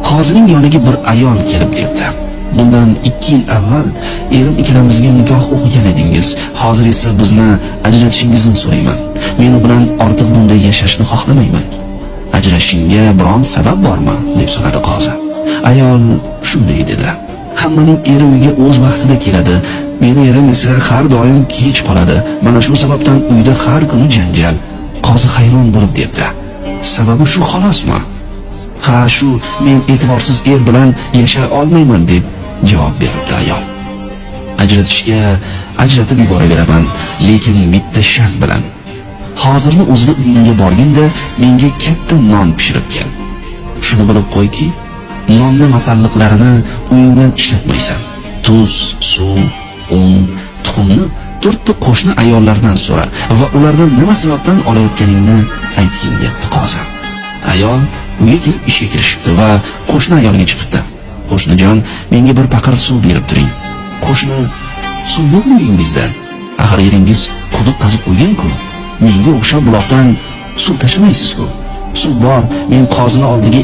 Qozining yoniga bir ayol kelib debdi: "Bundan 2 yil avval erim ikkalamizga nikoh o'qigan edingiz. Hozir esa bizni ajratishingizni so'rayman. Men u bilan ortiq bunday yashashni xohlamayman. Ajrashishingga biron sabab bormi?" deb so'radi qozi. Ayol shunday dedi: "Hammaning eri uyga o'z vaqtida keladi. Meni erim esa har doim kech qoladi. Mana shu sababdan uyda har kuni janjal." Qozi hayron bo'lib debdi: "Sababi shu xolosmi?" "Ha, shu, men e'tiborsiz er bilan yashay olmayman", deb javob beribdi ayol. "Ajratishga ajratib yuboraveraman, lekin bitta shart bilan. Hozirni o'zida uyingga borgin-da, menga katta non pishirib kel. Shuni bilib qo'yki, nonni masalliqlarini uyingdan ishlatmaysan. Tuz, suv, un, tuxumni to'rtta qo'shni ayollardan so'ra va ulardan nima sababdan olayotganingni aytgin", debdi qozi. Ayol uyga kelib ishga kirishibdi va qo'shni ayolga chiqibdi: "Qo'shnijon, menga bir paqir suv berib turing." Qo'shni: "Suv yo'qmi uyingizda? Axir eringiz quduq qazib qo'ygan-ku. Menga o'xshab buloqdan suv tashimaysiz-ku." "Suv bor, men qozini oldiga